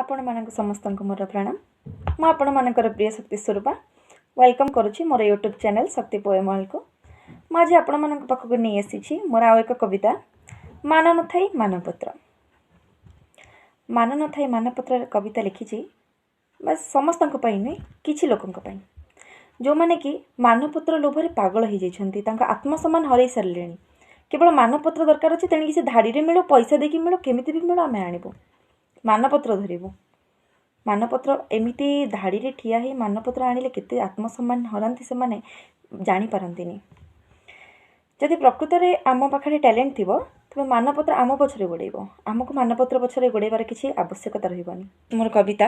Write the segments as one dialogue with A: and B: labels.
A: ଆପଣମାନଙ୍କୁ ସମସ୍ତଙ୍କୁ ମୋର ପ୍ରଣାମ। ମୁଁ ଆପଣମାନଙ୍କର ପ୍ରିୟ ଶକ୍ତି ସ୍ୱରୂପା welcome କରୁଛି ମୋର ୟୁଟ୍ୟୁବ୍ ଚ୍ୟାନେଲ୍ ଶକ୍ତି ପୋଏମ୍ ୱାର୍ଲଡ଼କୁ। ମୁଁ ଆଜି ଆପଣମାନଙ୍କ ପାଖକୁ ନେଇ ଆସିଛି ମୋର ଆଉ ଏକ କବିତା, ମାନ ନଥାଇ ମାନପତ୍ର। ମାନ ନଥାଇ ମାନପତ୍ରର କବିତା ଲେଖିଛି ବାସ୍ ସମସ୍ତଙ୍କ ପାଇଁ ନୁହେଁ, କିଛି ଲୋକଙ୍କ ପାଇଁ, ଯେଉଁମାନେ କି ମାନପତ୍ର ଲୋଭରେ ପାଗଳ ହେଇଯାଇଛନ୍ତି, ତାଙ୍କ ଆତ୍ମସମ୍ମାନ ହରାଇ ସାରିଲେଣି। କେବଳ ମାନପତ୍ର ଦରକାର ଅଛି, ତେଣିକି ସେ ଧାଡ଼ିରେ ମିଳୁ, ପଇସା ଦେଇକି ମିଳୁ, କେମିତି ବି ମିଳୁ, ଆମେ ଆଣିବୁ, ମାନପତ୍ର ଧରିବୁ। ମାନପତ୍ର ଏମିତି ଧାଡ଼ିରେ ଠିଆ ହେଇ ମାନପତ୍ର ଆଣିଲେ କେତେ ଆତ୍ମସମ୍ମାନ ହରାନ୍ତି ସେମାନେ ଜାଣିପାରନ୍ତିନି। ଯଦି ପ୍ରକୃତରେ ଆମ ପାଖରେ ଟ୍ୟାଲେଣ୍ଟ ଥିବ, ତେବେ ମାନପତ୍ର ଆମ ପଛରେ ଗୋଡ଼େଇବ, ଆମକୁ ମାନପତ୍ର ପଛରେ ଗୋଡ଼େଇବାର କିଛି ଆବଶ୍ୟକତା ରହିବନି। ମୋର କବିତା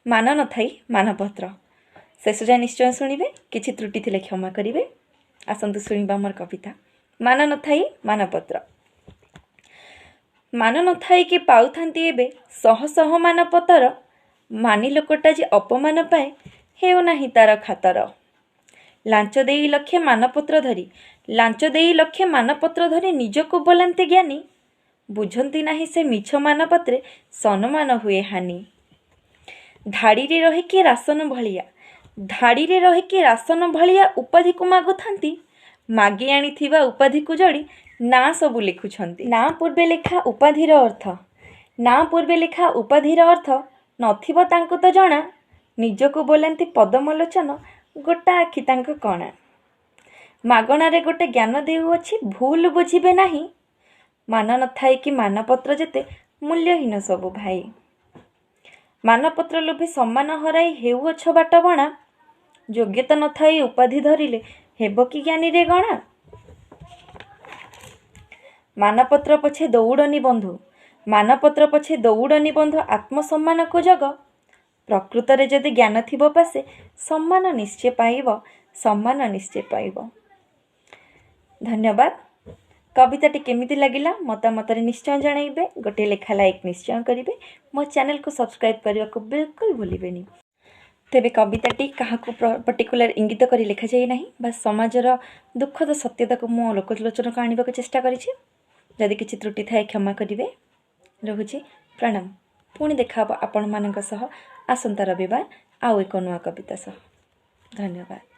A: ମାନ ନଥାଇ ମାନପତ୍ର ଶେଷ ଯାଏ ନିଶ୍ଚୟ ଶୁଣିବେ, କିଛି ତ୍ରୁଟି ଥିଲେ କ୍ଷମା କରିବେ। ଆସନ୍ତୁ ଶୁଣିବା ମୋର କବିତା ମାନ ନଥାଇ ମାନପତ୍ର। ମାନ ନଥାଇ କି ପାଉଥାନ୍ତି ଏବେ ଶହ ଶହ ମାନପତର। ମାନି ଲୋକଟା ଯେ ଅପମାନ ପାଏ, ହେଉନାହିଁ ତାର ଖାତର। ଲାଞ୍ଚ ଦେଇ ଲକ୍ଷେ ମାନପତ୍ର ଧରି, ଲାଞ୍ଚ ଦେଇ ଲକ୍ଷେ ମାନପତ୍ର ଧରି ନିଜକୁ ବୋଲାନ୍ତି ଜ୍ଞାନୀ। ବୁଝନ୍ତି ନାହିଁ ସେ ମିଛ ମାନପତ୍ରେ ସମ୍ମାନ ହୁଏ ହାନି। ଧାଡ଼ିରେ ରହିକି ରାସନ ଭଳିଆ, ଧାଡ଼ିରେ ରହିକି ରାସନ ଭଳିଆ ଉପାଧିକୁ ମାଗୁଥାନ୍ତି। ମାଗି ଆଣିଥିବା ଉପାଧିକୁ ଯୋଡ଼ି ନାଁ ସବୁ ଲେଖୁଛନ୍ତି। ନାଁ ପୂର୍ବେ ଲେଖା ଉପାଧିର ଅର୍ଥ, ନାଁ ପୂର୍ବେ ଲେଖା ଉପାଧିର ଅର୍ଥ ନଥିବ ତାଙ୍କୁ ତ ଜଣା। ନିଜକୁ ବୋଲାନ୍ତି ପଦ୍ମଲୋଚନ, ଗୋଟା ଆଖି ତାଙ୍କ କଣା। ମାଗଣାରେ ଗୋଟେ ଜ୍ଞାନ ଦେଉଅଛି, ଭୁଲ ବୁଝିବେ ନାହିଁ। ମାନ ନଥାଇ କି ମାନପତ୍ର ଯେତେ ମୂଲ୍ୟହୀନ ସବୁ ଭାଇ। ମାନପତ୍ର ଲୋଭେ ସମ୍ମାନ ହରାଇ ହେଉଅଛ ବାଟବଣା। ଯୋଗ୍ୟତା ନଥାଇ ଉପାଧି ଧରିଲେ ହେବ କି ଜ୍ଞାନୀରେ ଗଣା? ମାନପତ୍ର ପଛେ ଦୌଡ଼ନି ବନ୍ଧୁ, ମାନପତ୍ର ପଛେ ଦୌଡ଼ନି ବନ୍ଧୁ, ଆତ୍ମସମ୍ମାନକୁ ଜଗ। ପ୍ରକୃତରେ ଯଦି ଜ୍ଞାନ ଥିବ ପାଶେ, ସମ୍ମାନ ନିଶ୍ଚୟ ପାଇବ, ସମ୍ମାନ ନିଶ୍ଚୟ ପାଇବ। ଧନ୍ୟବାଦ। କବିତାଟି କେମିତି ଲାଗିଲା ମତାମତରେ ନିଶ୍ଚୟ ଜଣାଇବେ। ଗୋଟିଏ ଲେଖା ଲାଇକ୍ ନିଶ୍ଚୟ କରିବେ। ମୋ ଚ୍ୟାନେଲକୁ ସବସ୍କ୍ରାଇବ୍ କରିବାକୁ ବିଲକୁଲ ଭୁଲିବେନି। ତେବେ କବିତାଟି କାହାକୁ ପର୍ଟିକୁଲାର ଇଙ୍ଗିତ କରି ଲେଖାଯାଇ ନାହିଁ ବା ସମାଜର ଦୁଃଖଦ ସତ୍ୟତାକୁ ମୁଁ ଲୋକଲୋଚନକୁ ଆଣିବାକୁ ଚେଷ୍ଟା କରିଛି। ଯଦି କିଛି ତ୍ରୁଟି ଥାଏ କ୍ଷମା କରିବେ। ରହୁଛି, ପ୍ରଣାମ। ପୁଣି ଦେଖା ହେବ ଆପଣମାନଙ୍କ ସହ ଆସନ୍ତା ରବିବାର ଆଉ ଏକ ନୂଆ କବିତା ସହ। ଧନ୍ୟବାଦ।